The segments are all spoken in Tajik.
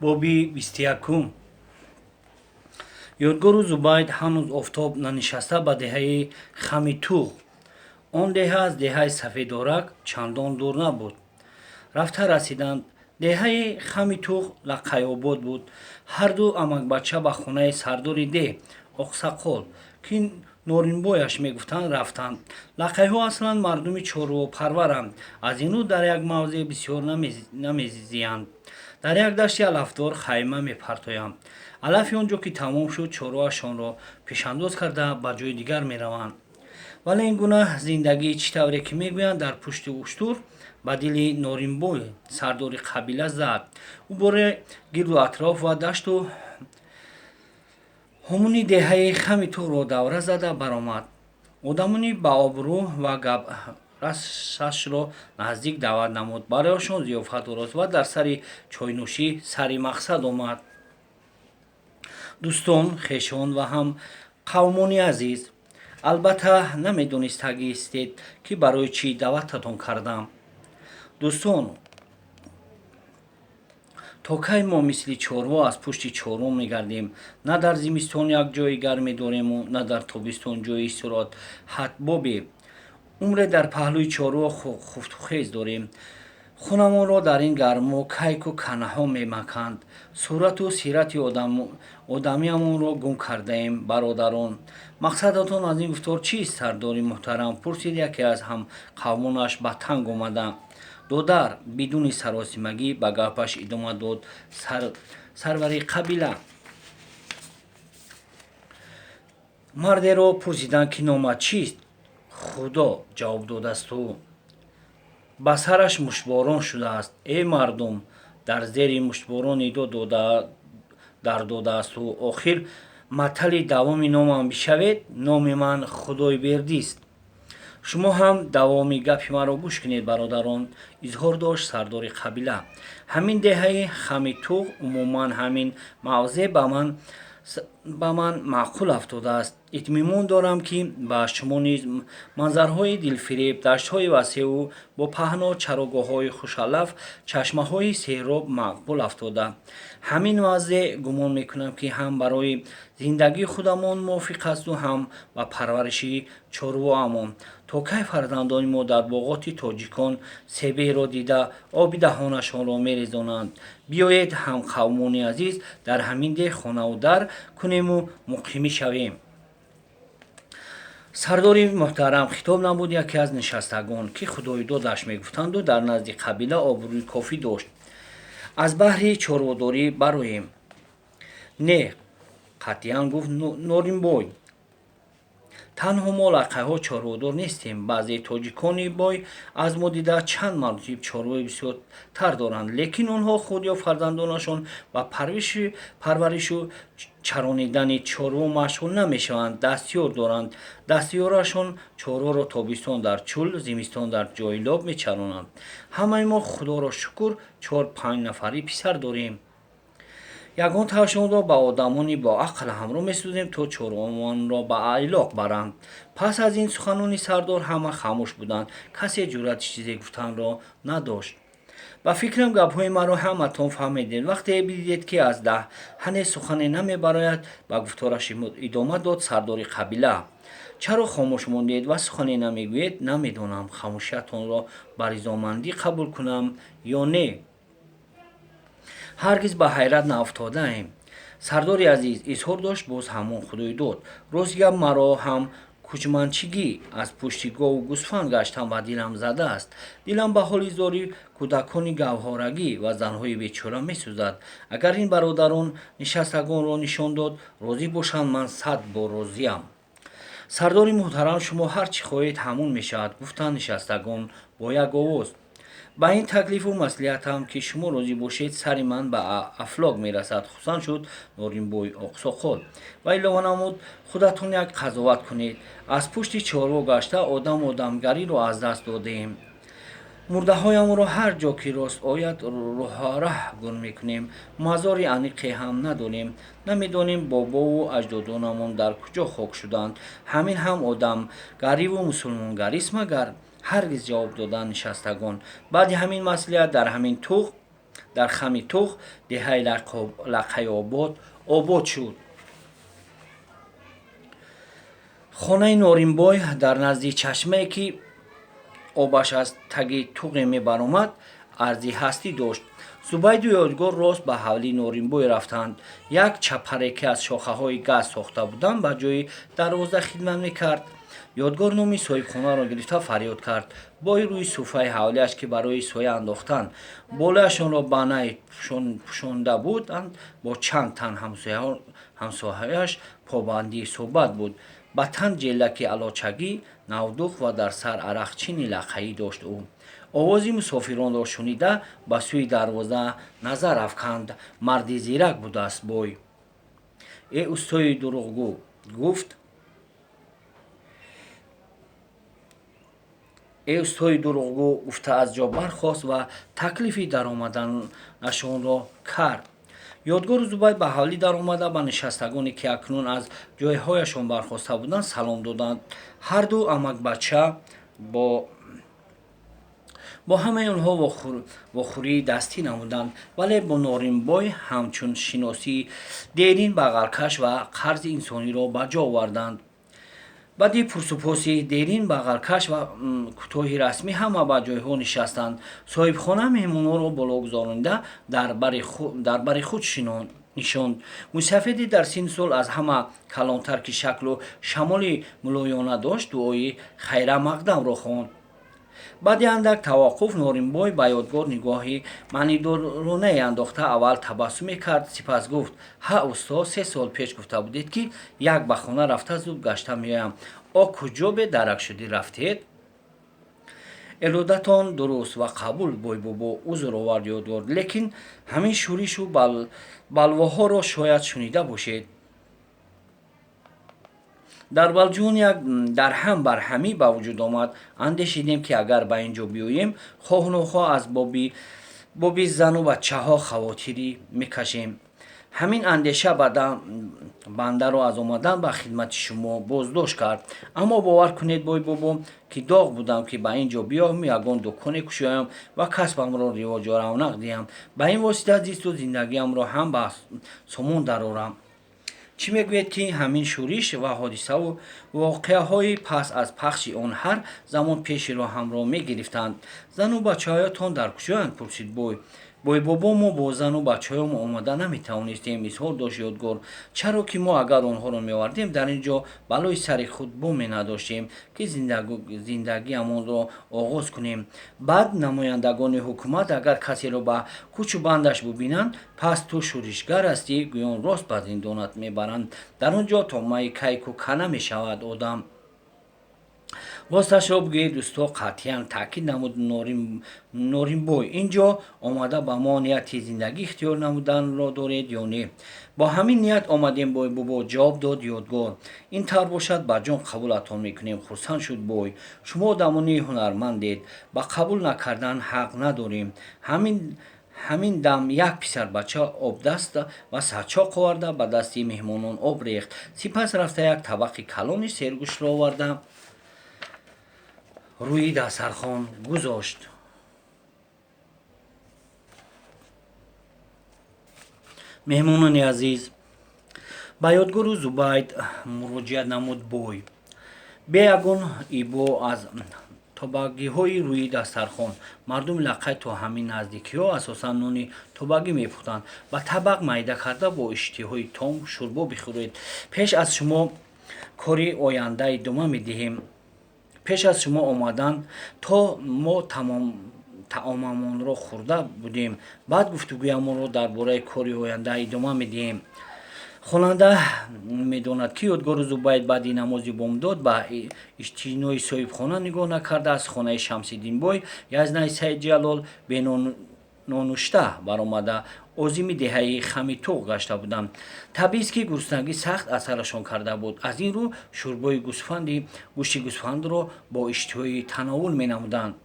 Боби 21. Ёдгору Зубайд ҳанӯз офтоб нанишаста ба деҳаи Хами Туғ, он деҳа аз деҳаи Сафедорак чандон дур набуд, рафта расиданд. Деҳаи Хами Туғ Лақайобод буд. Ҳарду амакбача ба хонаи сардори деҳ, Оқсақол, ки Норинбояш мегуфтанд, рафтанд. Лақайҳо аслан мардуми чорвопарваранд, аз ин рӯ дар як мавзеъ бисёр намезиянд. Дар як дашти алафдор хайма мепартоянд. Алафи он ҷо ки тамом шуд, чорвоашонро пешандоз карда, ба ҷои дигар мераванд. Вале ин гуна зиндагӣ, чӣ тавре ки мегӯянд, дар пушти уштур, ба дили Норинбой, сардори қабила, зад. Ӯ боре гирду атроф ва дашту ҳомуни деҳаи Хами Туғро давра зада баромад. Одамони баобрӯ ва гапрасашро наздик даъват намуд, барояшон зиёфат орост ва дар сари чойнӯшӣ сари мақсад омад. Дӯстон, хешон ва ҳам қавмони азиз, албатта, намедонистагистед, ки барои чӣ даъвататон кардам. Дӯстон, то кай мо мисли чорво аз пушти чорво мегардем? На дар зимистон як ҷои гарме дорему, на дар тобистон ҷои истироҳатбобе. Умре дар паҳлӯи чорво хуфтухез дорем. Хунамонро дар ин гармо кайку канаҳо мемаканд. Сурату сирати одамиамонро гум кардаем. Бародарон, мақсадатон аз ин гуфтор чист, сардори муҳтарам? Пурсид яке аз ҳамқавмонаш ба танг омада. Додар, бидуни саросимагӣ ба гапаш идома дод сарвари қабила, мардеро пурсиданд, ки номат чист? Худо, ҷавоб додааст ӯ. Ба сараш муштборон шудааст. Э мардум, дар зери муштборон нидо дар додааст ӯ. Охир матали давоми номам бишавед. Номи ман Худойбердист. Шумо ҳам давоми гапи маро гӯш кунед, бародарон, изҳор дошт сардори қабила. Ҳамин деҳаи Хами Туғ, умуман ҳамин мавзеъ ба ман маъқул афтодааст. Итминон дорам, ки ба шумо низ манзарҳои дилфиреб, даштҳои васеъу бо паҳно, чарогоҳҳои хушалаф, чашмаҳои сероб мақбул афтода. Ҳамин мавзеъ, гумон мекунам, ки ҳам барои зиндагии худамон мувофиқ асту ҳам ба парвариши чорвоамон. То кай фарзандони мо дар боғоти тоҷикон себеро дида, оби даҳонашонро мерезонанд? Биёед, ҳамқавмони азиз, дар ҳамин деҳ хонаву дар кунему муқимӣ шавем. Сардори муҳтарам, хитоб намуд яке аз нишастагон, ки Худойдодаш мегуфтанду дар назди қабила обрӯи кофӣ дошт, аз баҳри чорводорӣ бароем. Не, қатъиян гуфт Норинбой. Танҳо мо лақайҳо чорводор нестем. Баъзе тоҷикони бой аз мо дида чанд маротиб чорвои бисёртар доранд, лекин онҳо худ ё фарзандонашон ба парваришу чаронидани чорво машғул намешаванд. Дастёр доранд. Дастёрашон чорворо тобистон дар чӯл, зимистон дар ҷойлоб мечаронанд. Ҳамаи мо, худоро шукр, чор панҷ нафарӣ писар дорем. Ягонтаашонро ба одамони боақл ҳамроҳ месозем, то чорвоонро ба айлоқ баранд. Пас аз ин суханони сардор ҳама хамӯш буданд. Касе ҷуръати чизе гуфтанро надошт. Ба фикрам, гапҳои маро ҳаматон фаҳмидед. Вақте бидидед, ки аз даҳане сухане намебарояд, ба гуфтораш идома дод сардори қабила. Чаро хомӯш мондед ва сухане намегӯед? Намедонам, хамӯшиятонро ба ризомандӣ қабул кунам ё не. Ҳаргиз ба ҳайрат наафтодаем, сардори азиз, изҳор дошт боз ҳамон Худойдод. Рости гап, маро ҳам кӯчманчигӣ, аз пушти гову гӯсфанд гаштан ба дилам задааст. Дилам ба ҳоли зори кӯдакони гавҳорагӣ ва занҳои бечора месӯзад. Агар ин бародарон, нишастагонро нишон дод, розӣ бошанд, ман 100 бор розиам. Сардори муҳтарам, шумо ҳар чӣ хоҳед, ҳамон мешавад, гуфтанд нишастагон бо як овоз. Ба ин таклифу маслиҳатам ки шумо розӣ бошед, сари ман ба афлок мерасад, хурсанд шуд Норинбой Оқсоқол ва илова намуд: худатон як қазоват кунед. Аз пушти чорво гашта, одам одамгариро аз даст додем. Мурдаҳоямонро ҳар ҷо ки рост ояд, роҳараҳ гур мекунем. Мазори аниқе ҳам надорем. Намедонем, бобову аҷдодонамон дар куҷо хок шуданд. Ҳамин ҳам одамгариву мусулмонгарист магар? Ҳаргиз, ҷавоб доданд нишастагон. Баъди ҳамин маслиҳат дар ҳамин туғ Дар Хами Туғ деҳаи Лақайобод обод шуд. Хонаи Норимбой дар назди чашмае, ки обаш аз таги туғе мебаромад, арзи ҳастӣ дошт. Зубайду Ёдгор рост ба ҳавлии Норимбой рафтанд. Як чапаре, ки аз шохаҳои газ сохта буданд, ба ҷои дарвоза хидмат мекард. Ёдгор номи соҳибхонаро гирифта фарёд кард. Бой рӯи суфраи ҳавлиаш, ки барои соя андохтан болояшонро ба най пӯшонда буданд, бо чанд тан ҳамсояаш побандии суҳбат буд. Ба тан ҷеллаки алочагӣ навдӯхт ва дар сар арақчини лақаӣ дошт. Ӯ овози мусофиронро шунида, ба сӯи дарвоза назар афканд. Марди зирак будааст бой. Э, устои дурӯғгӯ, гуфт, э, устои дурӯғгӯ, гуфта аз ҷо бархост ва таклифи даромаданашонро кард. Ёдгору Зубайд ба ҳавлӣ даромада, ба нишастагоне, ки акнун аз ҷойҳояшон бархоста буданд, салом доданд. Ҳарду амакбача бо ҳамаи онҳо вохӯрии дастӣ намуданд, вале бо Норимбой ҳамчун шиносии дерин бағалкаш ва қарзи инсониро ба ҷо оварданд. Баъди пурсупоси дерин бағалкаш ва кӯтоҳи расмӣ ҳама ба ҷойҳо нишастанд. Соҳибхона меҳмонҳоро боло гузаронида дар бари худ нишонд. Мӯйсафеди дар синну сол аз ҳама калонтар, ки шаклу шамоли мулоёна дошт, дуои хайрамақдамро хонд. Баъди андак таваққуф Норимбой ба Ёдгор нигоҳи маънидоронае андохта, аввал табассум мекард, сипас гуфт: «Ҳа, усто, 3 сол пеш гуфта будед, ки як ба хона рафта зуд гашта меоям. О куҷо бедарак шудӣ рафтед?» «Иродатон дуруст ва қабул, бойбобо, узр овард Ёдгор, лекин ҳамин шӯришу балвоҳоро шояд шунида бошед. Дар Балҷун як дарҳам барҳамӣ ба вуҷуд омад. Андешидем, ки агар ба ин ҷо биёем, хоҳу нохоҳ аз боби зану бачаҳо хавотирӣ мекашем. Ҳамин андеша бандаро аз омадан ба хидмати шумо боздошт кард. Аммо бовар кунед, бойбобо, ки доғ будам, ки ба ин ҷо биём, ягон дуконе кушоям ва касбамро ривоҷу равнақ диҳам, ба ин восита зисту зиндагиамро ҳам ба сомон дарорам. Чӣ мегӯед, ки ҳамин шӯриш ва ҳодисаву воқеаҳои пас аз пахши он ҳар замон пеши роҳамро мегирифтанд. Зану бачаҳоятон дар куҷоянд?» пурсид бой. «Бойбобо, мо бо зану бачаҳоям омада наметавонистем, изҳор дошт Ёдгор, чаро ки мо агар онҳоро меовардем, дар ин ҷо балои сари худ боме надоштем, ки зиндагиамонро оғоз кунем. Баъд намояндагони ҳукумат агар касеро ба кӯчу бандаш бубинанд, пас ту шӯришгар ҳастӣ гӯён рост ба зиндонат мебаранд. Дар он ҷо то майи кайку кана мешавад одам. Росташро бигӯед, усто, қатъиян таъкид намуд Норимбой, ин ҷо омада ба мо нияти зиндагӣ ихтиёр намуданро доред ё не?» «Бо ҳамин ният омадем, бойбобо, ҷавоб дод Ёдгор. «Ин тавр бошад, ба ҷон қабулатон мекунем, хурсанд шуд бой. Шумо одамони ҳунармандед, ба қабул накардан ҳақ надорем. Ҳамин дам як писарбача обдаст ва сачоқ оварда, ба дасти меҳмонон об рехт. Сипас рафта як табақи калони сергӯштро оварда, рӯи дастархон гузошт. «Меҳмонони азиз, ба Ёдгору Зубайд муроҷиат намуд бой бе ягон ибо аз тобагиҳои рӯи дастархон. Мардуми Лақай то ҳамин наздикиҳо асосан нони тобагӣ мепухтанд. Ба табақ майда карда, бо иштиҳои том шӯрбо бихӯред. Пеш аз шумо кори оянда идома медиҳем. Пеш аз шумо омадан то мо таомамонро хӯрда будем. Баъд гуфтугӯямонро дар бораи кори оянда идома медиҳем». Хонанда медонад, ки Ёдгору Зубайд баъди намози бомдод ба иштинои соҳибхона нигоҳ накарда, аз хонаи Шамсиддинбой язнаи Саидҷалол бенонушта баромада, озими деҳаи Хамитуғ гашта буданд. Табиист, ки гуруснагӣ сахт асарашон карда буд. Аз ин рӯ шӯрбои гӯсфанди гӯшти гӯсфандро бо иштиҳои тановул менамуданд.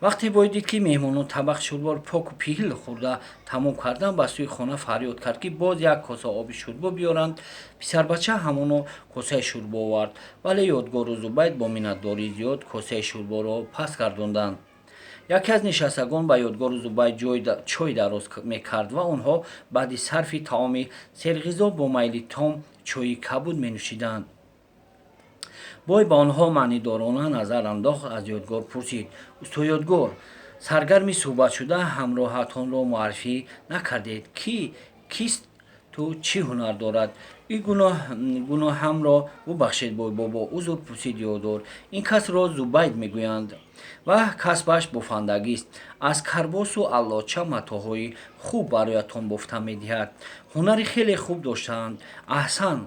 Вақте бой дид, ки меҳмонон табақ шӯрборо поку пиҳил хӯрда тамом карданд, ба сӯи хона фарёд кард, ки боз як коса оби шӯрбо биёранд. Писарбача ҳамоно косаи шӯрбо овард, вале Ёдгору Зубайд бо миннатдории зиёд косаи шӯрборо пас гардонданд. Яке аз нишастагон ба Ёдгору Зубайд чой дароз мекард ва онҳо баъди сарфи таоми серғизо бо майли том чойи кабуд менӯшиданд. Бой ба онҳо маънидорона назар андохт, аз Ёдгор пурсид: «Усто Ёдгор, саргарми суҳбат шуда, ҳамроҳатонро муаррифӣ накардед. Ки кист ту, чӣ ҳунар дорад?» «И гуноҳамро бубахшед, бойбобо», узр пурсид Ёдгор. «Ин касро Зубайд мегӯянд ва касбаш бофандагист. Аз карбосу аллоча матоъҳои хуб бароятон бофта медиҳад. Ҳунари хеле хуб доштаанд». «Аҳсан»,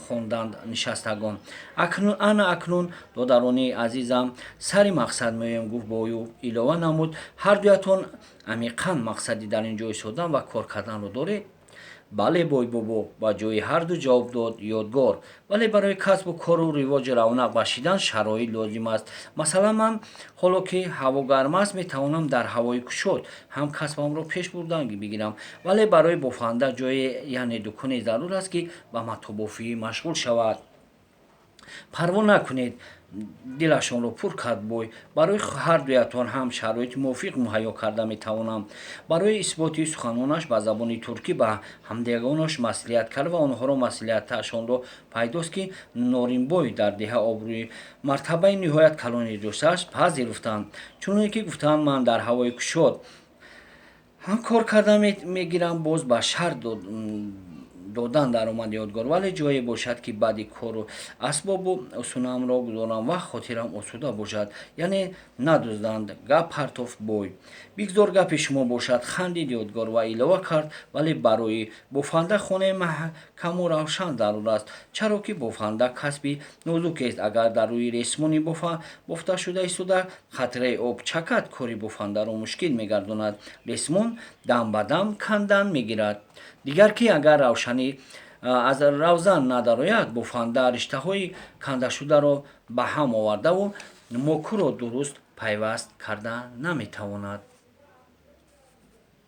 хонданд нишастагон. «Ана акнун, додарони азизам, сари мақсад меоем», гуфт бою, илова намуд: «Ҳардуятон амиқан мақсади дар ин ҷо истодан ва кор карданро доред?» «Бале, бойбобо», ба ҷои ҳарду ҷавоб дод Ёдгор. «Вале барои касбу кору ривоҷи равнақ бахшидан шароит лозим аст. Масалан, ман ҳоло ки ҳаво гарм аст, метавонам дар ҳавои кушод ҳам касбамро пеш бурдан бигирам, вале барои бофанда ҷое, яъне дуконе зарур аст, ки ба матобофӣ машғул шавад». «Парво накунед», дилашонро пур кард бой, «барои ҳардуятон ҳам шароити мувофиқ муҳайё карда метавонам». Барои исботи суханонаш ба забони туркӣ ба ҳамдигаронаш маслиҳат кард ва онҳоро маслиҳаташонро пайдост, ки Норинбой дар деҳа обрӯи мартабаи ниҳоят калоне доштааст, пазируфтанд. Чуноне ки гуфтаанд, ман дар ҳавои кушод ҳам кор карда мегирам, боз ба шарт додан даромад Ёдгор, вале ҷое бошад, ки баъди кору асбобу усунамро гузорам ва хотирам осуда бошад, яъне надузданд, гап партофт бой. «Бигзор гапи шумо бошад», хандид Ёдгор ва илова кард: «Вале барои бофанда хонаи маҳкаму равшан зарур аст, чаро ки бофанда касби нозукест. Агар дар рӯи ресмони бофташуда истода қатраи об чакад, кори бофандаро мушкил мегардонад, ресмон дам ба дам кандан мегирад. Дигар ки агар равшанӣ аз равзан надарояд, бофанда риштаҳои кандашударо ба ҳам овардаву мокуро дуруст пайваст карда наметавонад».